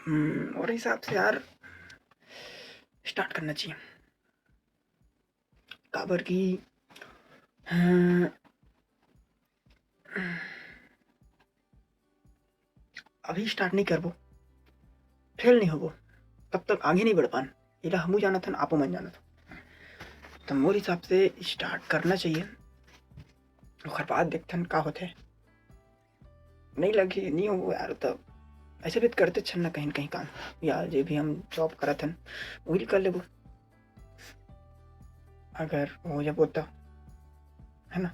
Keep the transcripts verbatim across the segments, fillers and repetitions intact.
हम्म, और हिसाब से यार स्टार्ट करना चाहिए, काबर कि, हाँ, अभी स्टार्ट नहीं करबो, फेल नहीं होबो, तब तक आगे नहीं बढ़ पान। एला हमू जानत हन, आपो मन जानत हो। तो मोर हिसाब से स्टार्ट करना चाहिए, ओकर बाद देखथन का होथे। नहीं लगी, नहीं हो यार, तब ऐसे भी करते छन ना कहीं न कहीं काम, या जे भी हम जॉब करत हन, वही कर लेबो। अगर हो जाबो त, है ना,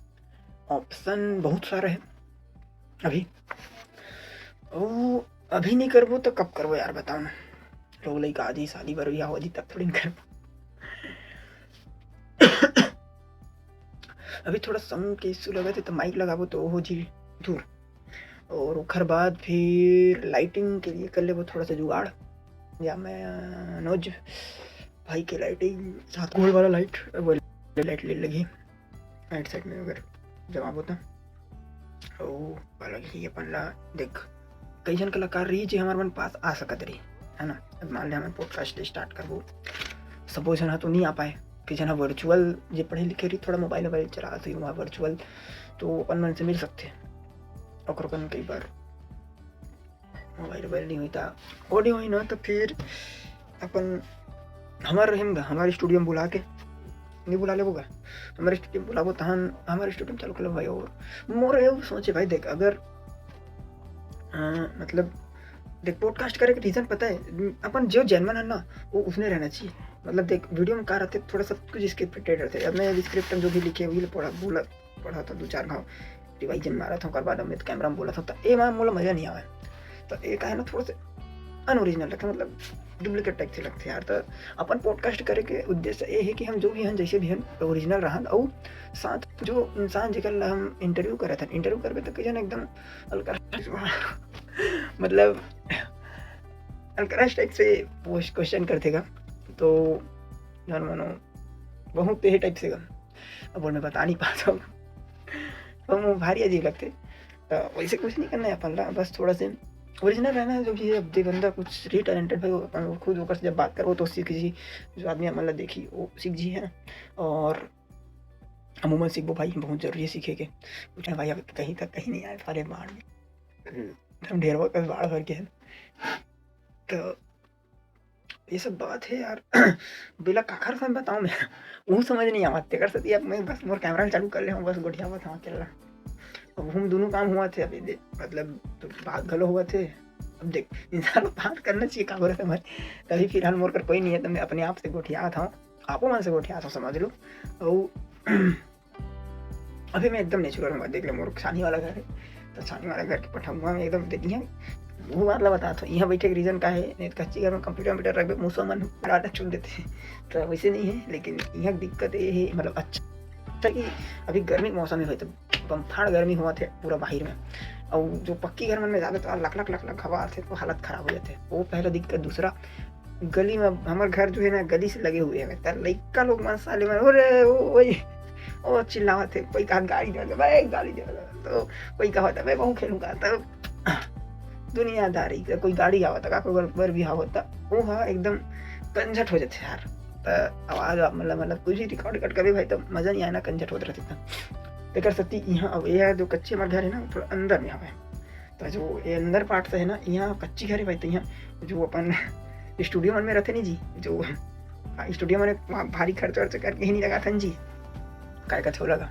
ऑप्शन बहुत सारा है अभी। ओ, अभी नहीं करबो तो कब करबो यार, बताओ ना। लोग लइका आ जी, शादी बर बिहाव हो जी, तब थोड़ी ना करबो। अभी थोड़ा साउंड के इशू लगा थे, तो माइक लगाबो तो हो जी दूर। और ओखर बाद फिर लाइटिंग के लिए कर लेबो थोड़ा सा जुगाड़, या मैं मनोज भाई के लाइटिंग सात गोल वाला लाइट, वो लाइट ले लगी राइट साइड में, अगर जमाबो तो। ओ, अलग ही अपन ला देख, कई झन कलाकार रही जे हमारे मन पास आ सकत रही, है ना। अब मान ले हमन पॉडकास्ट स्टार्ट करबो, सबो झन ह तो नहीं आ पाए, कई झन ह वर्चुअल जे पढ़े लिखे रही, थोड़ा मोबाइल वोबाइल चला तो वहाँ वर्चुअल तो अपन मन से मिल सकथे। ओकर कन कई बार मोबाइल वोबाइल नहीं होता, ऑडियो ही ना, तो फिर अपन हमार रहेम गा, हमारे स्टूडियो में बुला के, नहीं बुला लेबो गा, हमारे स्टूडियो में बुलाबो तहन हमारे स्टूडियो में चालू कर लेबो भाई। और मोर ये सोचे भाई, देख, अगर, अ, मतलब, देख, पॉडकास्ट करे के रीजन पता है, अपन जो जेनवन है ना, वो उसने रहना चाहिए। मतलब देख, वीडियो में का रहते, थोड़ा सा कुछ स्क्रिप्टेड रहते। अब मैं स्क्रिप्ट में जो भी लिखे, वही पढ़ा, बोला, पढ़ा था दो चार घाव, रिवाइजन मारा था, ओकर बाद अमित कैमरा में बोला था, तो ए मा मोला मजा नहीं आवे। तो ए का है ना, थोड़ा से अनओरिजिनल लगता, मतलब डुप्लीकेट टाइप से लगते यार। तो अपन पॉडकास्ट करे के उद्देश्य ये है कि हम जो भी हैं, जैसे भी हैं, ओरिजिनल रहन, और साथ जो इंसान जेकर ला हम इंटरव्यू करत हन, इंटरव्यू करबे तो कई झन एकदम अलकरहा, मतलब अलकरहा टाइप से क्वेश्चन करथे गा, तो जान मानो बहुत यही टाइप से गा। अब वो मैं बता नहीं पाता हूँ, तो वो भारी अजीब लगते। तो वैसे कुछ नहीं करना है अपन ला, बस थोड़ा से ओरिजिनल रहना है। जो भी है, अब जे बंदा कुछ रही टैलेंटेड भाई, वो अपन खुद ओकर से जब बात करबो तो सीख जी, जो आदमी अपन ला देखी वो सीख जी, है ना। और अमूमन सीखबो भाई, बहुत जरूरी है सीखे के। कुछ है भाई, अब कहीं तक कहीं नहीं आए, सारे बाढ़ में, हम ढेरवा कस बाढ़ भर के है। तो ये सब बात है यार। बेला काखर से बताऊँ मैं, वो समझ नहीं आवत, तेकर सेती अब मैं बस मोर कैमरा चालू कर ले हूँ, बस गोठियावत हूँ अकेला। अब हम दोनों काम हुआ थे अभी दे, मतलब तो बात घलो हुआ थे। अब देख, इंसान को बात करना चाहिए, काबर से भाई, तभी फिलहाल मोर कर कोई नहीं है, तो मैं अपने आप से गोठियात हूँ, आपो मन से गोठियात हूँ, समझ लो। और अभी मैं एकदम नेचुरल हूँ, देख ले मोर छानी वाला घर है, तो छानी वाला घर के पठाऊंगा मैं एकदम, देखिए वो बात ला बता, तो यहाँ बैठे के रीजन का है, नहीं तो कच्ची घर में कंप्यूटर कंप्यूटर रख दे, मूसवा मन राटा चुन देते हैं। तो वैसे नहीं है, लेकिन यहाँ दिक्कत ये है, मतलब अच्छा, अच्छा कि अभी गर्मी के मौसम में होय तो बम्फाड़ गर्मी हुआ थे पूरा बाहर में, और जो पक्की घर मन में जाबे तो लक लक लक लक हवा आथे, तो हालत खराब हो जाते। वो पहला दिक्कत। दूसरा, गली में, हमर घर जो है ना, गली से लगे हुए है, त लइका लोग मन साले मन, "ओ रे, ओ, ओए", ओ चिल्लावत है, कोई कहा गाड़ी दे दे, भाई गाड़ी दे दे, तो कोई कहा था मैं वहू खेलूंगा, तब दुनियादारी का कोई गाड़ी आवत का, कोई बर, बर बिहाव होता, वो हा एकदम कंझट हो जाते यार। त आवाज, मतलब, मतलब कुछ भी रिकॉर्ड कट कभी भाई, तो मजा नहीं आए ना, कंझट होत रहते था। तेकर सती यहाँ, अब ये जो कच्चे हमर घर है ना, थोड़ा अंदर में हवे, तो जो ये अंदर पार्ट से है ना, यहाँ कच्ची घर है भाई, तो यहाँ जो अपन स्टूडियो मन में रहते नहीं जी, जो, हाँ, स्टूडियो मन में वहाँ भारी खर्च वर्च करके ही नहीं लगाथन जी, काय का छोला का,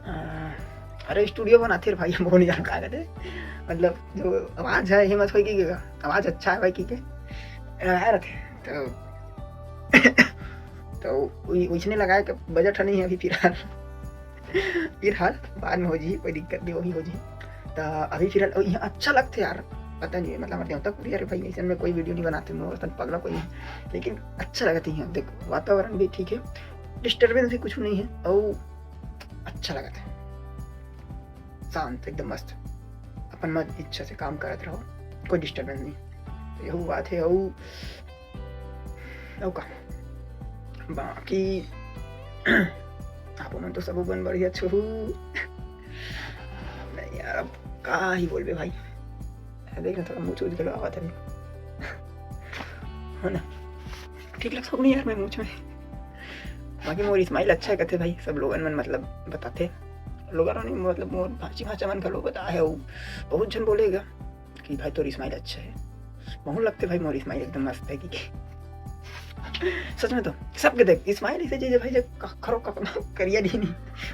अ, अरे स्टूडियो बनाथे रे भाई, हम वो नहीं जान का कहते, मतलब जो आवाज है, हिम्मत होई की, आवाज अच्छा है भाई की के, लगाए रहते, तो तो वही, वैसने लगाए के बजट ह नहीं है अभी फिलहाल। फिलहाल बाद में हो जी, कोई दिक्कत नहीं, वही हो जी। तो अभी फिलहाल, और यहाँ अच्छा लगते यार, पता नहीं है, मतलब, हमारे देवता कुरिया रे भाई, ऐसे में कोई वीडियो नहीं बनाते, मोर तन पगला कोई नहीं, लेकिन अच्छा लगता है यहाँ। देख, वातावरण भी ठीक है, डिस्टरबेंस भी कुछ नहीं है, और अच्छा लगता है, शांत, एकदम मस्त, अपन मन इच्छा से काम करत रहो, कोई डिस्टरबेंस नहीं। तो यही बात है। और अउ का, बाकी आप मन तो सबो बन बढ़िया छुहू। नहीं यार, अब का ही बोलबे भाई, देख ना, थोड़ा मूछ उछ घलो आवत हे, है ना? ठीक लगत हे नहीं यार मैं मूछ में। बाकी मोर smile अच्छा हे कथे भाई, सब लोगन मन मतलब बताथे, लोगन नहीं मतलब मोर भांची भांचा मन घलो बताए हे, अउ बहुत झन बोले गा कि भाई तोर smile अच्छा हे। बहुत लगथे भाई मोर smile एकदम मस्त हे कि सच में तो सबके देख smile ऐसे चीज हे भाई, जो क-, खरो क-, करिया नहीं, नहीं,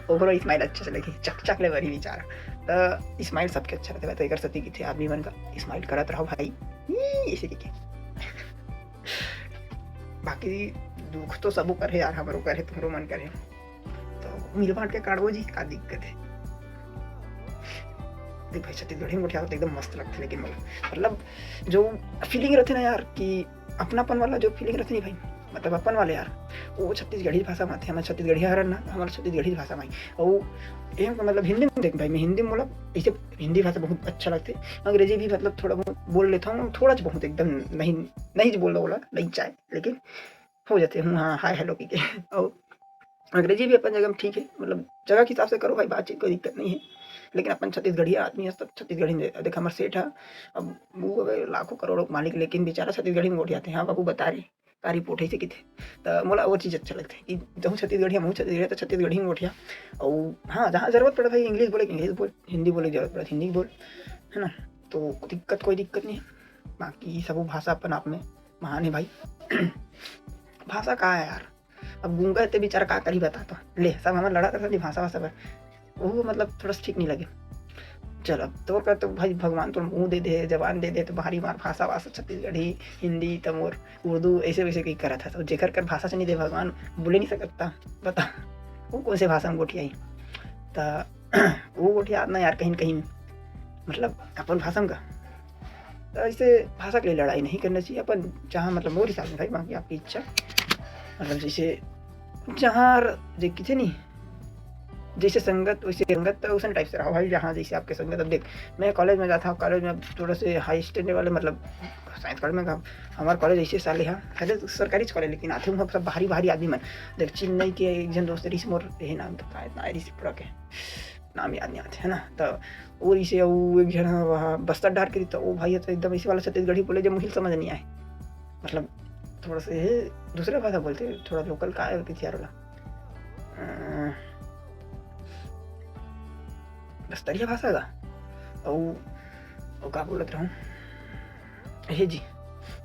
ओकरो smile अच्छा से लगे, चकचक ले बरी बेचारा। तो smile सबके अच्छा रहता है, तो एकर सती किथे आदमी मन का smile करत रहो भाई, ई, ऐसे कहिके। बाकी दुख तो सबो कर हे यार, हमरो कर हे, तुम्हरो मन कर हे, तो मिल बांट के काटबो जी, का दिक्कत हे? देख भाई, छत्तीसगढ़ी में गोठिया तो एकदम मस्त लगथे, लेकिन मोला, मतलब, जो feeling रहथे ना यार, कि अपनापन वाला जो feeling रहथे नहीं भाई, मतलब अपन वाले यार, वो छत्तीसगढ़ी भाषा में आथे। हमर छत्तीसगढ़िया हरन ना, हमर छत्तीसगढ़ी भाषा में आही। अउ एम का मतलब हिंदी में देख भाई, मैं हिंदी में बोला, इसे हिंदी भाषा बहुत अच्छा लगथे। अंग्रेजी भी मतलब थोड़ा बहुत बोल लेता हूँ, थोड़ा सा बहुत, एकदम नहीं, नहीं बोल बोला, नहीं चाहे, लेकिन हो जाते हूँ, हाँ, हाय हेलो की के। और अंग्रेजी भी अपन जगह में ठीक है, मतलब जगह के हिसाब से करो भाई, बातचीत कोई दिक्कत नहीं है। लेकिन अपन छत्तीसगढ़िया आदमी है, सब छत्तीसगढ़ी में देख, हमारे सेठ है, अब वो अबे लाखों करोड़ों के मालिक, लेकिन बेचारा छत्तीसगढ़ी में गोठियाथे। हाँ बाबू, बता रहे का रिपोर्ट है, इसे किथे। तो मोला वो चीज़ अच्छा लगता है कि जहूँ छत्तीसगढ़िया, महूँ छत्तीसगढ़िया, तो छत्तीसगढ़ी में गोठिया। और हाँ, जहाँ जरूरत पड़े भाई, इंग्लिश बोले, इंग्लिश बोल, हिंदी बोले, जरूरत पड़े, हिंदी बोल, है ना? तो दिक्कत, कोई दिक्कत नहीं है। बाकी सबो भाषा अपन आप में महान है भाई। भाषा का है यार, अब गूंगा ते बेचारा का करी, बता तो। ले, सब हमर लड़ा करथन भाषा वाषा पर, वो मतलब थोड़ा सा ठीक नहीं लगे। चल, अब तोर कर तो भाई भगवान तोर मुंह दे दे, जबान दे दे, तो भारी मार भाषा वाषा, छत्तीसगढ़ी, हिंदी, तमोर, उर्दू, ऐसे वैसे कहीं करत है। तो जेकर कर भाषा से नहीं दे भगवान, बोले नहीं सकता, बता, वो कौन से भाषा में गोठियाई? तो वो गोठिया ना यार, कहीं न कहीं, मतलब, अपन भाषा में का तो ऐसे भाषा के लिए लड़ाई नहीं करना चाहिए अपन, जहाँ मतलब मोर हिसाब से भाई, बाकी आपकी इच्छा, मतलब जैसे जहाँ जे किथे नहीं, जैसे संगत वैसे संगत, तो उसन टाइप से रहो भाई, जहाँ जैसे आपके संगत। अब देख, मैं कॉलेज में जाता हूँ, कॉलेज में अब थोड़ा से हाई स्टैंडर्ड वाले, मतलब साइंस कॉलेज में का, हमारे कॉलेज ऐसे साले हाँ, पहले तो सरकारी कॉलेज, लेकिन आते हूँ सब बाहरी बाहरी आदमी मन। देख, चेन्नई के एक जन दोस्त रिस मोर, यही नाम तो का इतना रिस पूरा के नाम याद नहीं आते, है ना? तो वो रिसे, वो एक जन वहाँ बस्तर डार के, तो वो भाई तो एकदम ऐसे वाला छत्तीसगढ़ी बोले, जब मुहिल समझ नहीं आए, मतलब थोड़ा सा ये दूसरा भाषा बोलते, थोड़ा लोकल का है, किसी यार वाला, अ, बस्तरिया भाषा का। और, और का बोलत रहूँ, हे जी,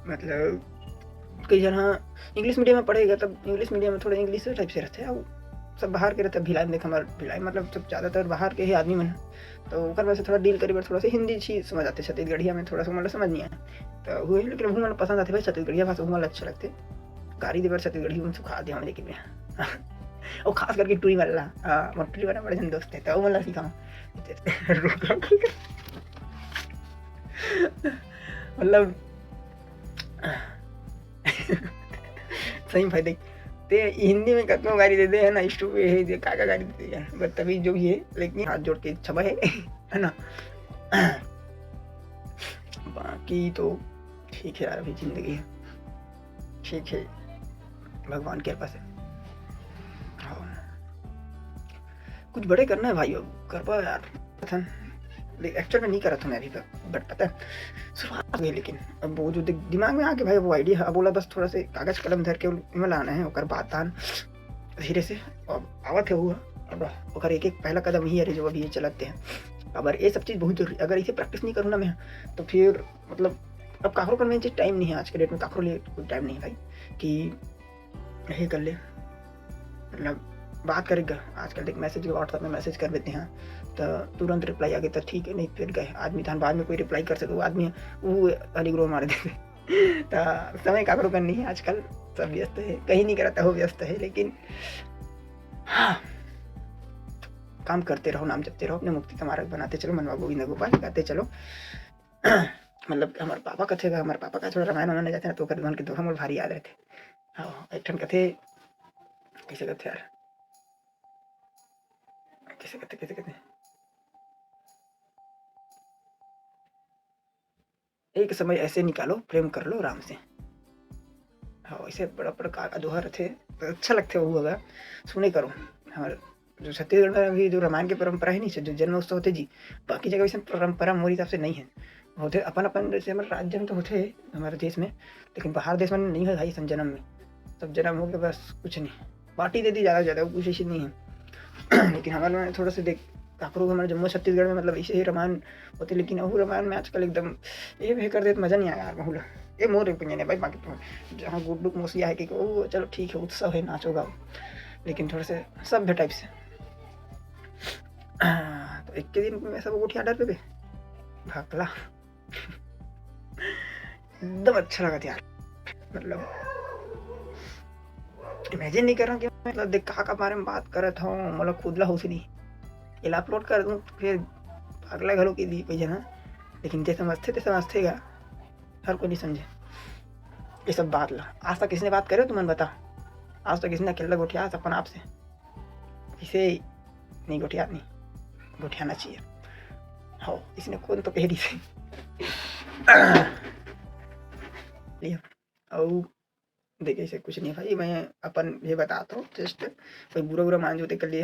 मतलब कई जन इंग्लिश मीडियम में पढ़ेगा, तब इंग्लिश मीडियम में थोड़ा इंग्लिश टाइप से रहते हैं। और सब बाहर के रहते हैं, भिलाई में देख, हमारे भिलाई मतलब सब ज़्यादातर बाहर के ही आदमी मन हैं, तो ओकर वजह से थोड़ा डील करे बर थोड़ा सा हिंदी चीज समझ आते, छत्तीसगढ़िया में थोड़ा सा मतलब समझ नहीं आया। तो हुए, लेकिन वो मतलब पसंद आते भाई, छत्तीसगढ़िया भाषा वो मतलब अच्छा लगते। गाड़ी दे बर छत्तीसगढ़ी में सुखा दे हम लेके मैं। और खास करके टूरी वाला, हाँ, मोर टूरी वाला बड़े जन दोस्त है, तो वो मतलब सिखाऊँ। मतलब सही भाई, देख, ते हिंदी में कतनो गाली दे दे, है ना, स्टूपिड है, ये का का गाली दे दे यार, बदतमीज जो भी है, लेकिन हाथ जोड़ के क्षमा है, है ना? बाकी तो ठीक है यार, अभी जिंदगी है, ठीक है, भगवान की कृपा से। हाँ, कुछ बड़े करना है भाई, अब कर पाओ यार। था, देख, एक्चुअल में नहीं करा था मैं अभी तक, बट पता है, शुरुआत हुई, लेकिन अब वो जो दिमाग में आके भाई, वो आइडिया, अब बोला बस थोड़ा से कागज कलम धर के में लाना है, ओकर बाद तान धीरे से अब आवत है हुआ। अब ओकर एक एक पहला कदम ही है जो अभी ये चलते हैं। अब ये सब चीज़ बहुत जरूरी, अगर इसे प्रैक्टिस नहीं करूँ ना मैं, तो फिर मतलब अब काकरो कर में टाइम नहीं है, आज के डेट में काकरो लिए कोई टाइम नहीं है भाई कि यही कर ले, मतलब बात करेगा। आजकल देख, मैसेज, व्हाट्सएप में मैसेज कर देते हैं, तो तुरंत रिप्लाई आ गया, तो ठीक है, नहीं फिर गए आदमी, तहन बाद में कोई रिप्लाई कर सके, वो आदमी वो अलीग्रो मार देते। तो समय काकरो कर नहीं है आजकल, सब व्यस्त है, कहीं नहीं करता हो, व्यस्त है, लेकिन हाँ, काम करते रहो, नाम जपते रहो, अपने मुक्ति का मार्ग बनाते चलो, मनवा गोविंद गोपाल गाते चलो। मतलब हमारे पापा कथे, हमारे पापा का थोड़ा रामायण वामायण जाते ना, तो ओकर मन के दोहा मोर भारी याद रहते। हाँ, एक ठन कथे, कैसे कथे यार, कैसे कथे, कैसे कथे, एक समय ऐसे निकालो, प्रेम कर लो राम से। हाँ, ऐसे बड़ा बड़ा का, का दोहा रहते, तो अच्छा लगते वो, अगर सुने करो। हमारे जो छत्तीसगढ़ में अभी जो रामायण की परंपरा है नहीं, जो जन्म उत्सव होते जी, बाकी जगह वैसे परंपरा मोर हिसाब से नहीं है। होथे अपन अपन, जैसे हमर राज्य में तो होथे, हमर देश में, लेकिन बाहर देश में नहीं होय भाई, अइसन जनम में। सब जनम हो के बस कुछ नहीं, पार्टी दे दी ज्यादा से ज्यादा, कुछ ऐसे नहीं है। लेकिन हमर में थोड़ा सा देख, काकरो हमर जम्मो छत्तीसगढ़ में मतलब ऐसे ही रामायण होथे, लेकिन अहू रामायण में आजकल एकदम ये भी कर देत, मजा नहीं आया यार। महू ला, ये मोर opinion है भाई, बाकी तो जहाँ गुड्डू मोसिया है कि वो चलो ठीक है, उत्सव है, नाचो गाओ, लेकिन थोड़े से सभ्य टाइप से। तो एक के दिन में सब गोठिया डर पे भागला एकदम अच्छा लगत यार, मतलब इमेजिन नहीं कर रहा कि मतलब देख कहाँ का बारे में बात करत हूँ, मतलब खुद ला होश नहीं। एला अपलोड कर दूँ फिर अगला घलो के लिए कोई जना, लेकिन जे समझथे ते समझथे गा, हर कोई नहीं समझे ये सब बात ला। आज तक किसने बात करे तुमन बता? आज तक किसने अकेला गोठिया अपन आप से? इसे नहीं गोठिया, नहीं गोठियाना चाहिए। हो इसने कौन तो कह दी थी। अउ देखे से कुछ नहीं भाई, मैं अपन ये बताता हूँ, जस्ट कोई बुरा बुरा मान जो तेकर लिए